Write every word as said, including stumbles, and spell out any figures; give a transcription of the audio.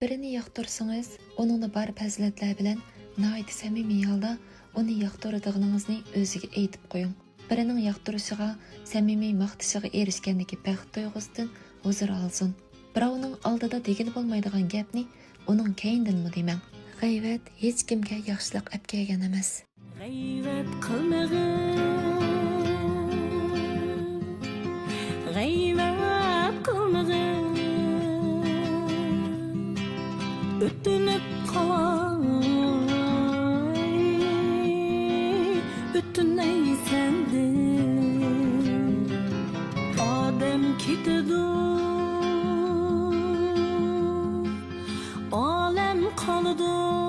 بىرىنى ياقتۇرسىڭىز، ئۇنىڭدا بار پەزىلەتلەر بىلەن ناھايىتى سەمىمىي ھالدا ئۇنى ياقتۇرىدىغىنىڭىزنى ئۆزىگە ئېيتىپ قويۇڭ. بىرىنىڭ ياقتۇرۇشىغا، سەمىمىي ماختىشىغا ئېرىشكەندىكى بەخت تۇيغۇسىدىن ھۇزۇر ئالسۇن. بىراۋنىڭ ئالدىدا دېگىلى بولمايدىغان گەپنى ئۇنىڭ كەينىدىنمۇ دېمەڭ. غەيۋەت ھېچكىمگە ياخشىلىق ئەپ كەلگەن ئەمەس. غەيۋەت قىلمىغىن، غەيۋەت قىلمىغىن. ئۆتۈنۈپ قالاي، ئۆتۈنەي سەندىن. ئادەم كېتىدۇ، ئالەم قالىدۇ.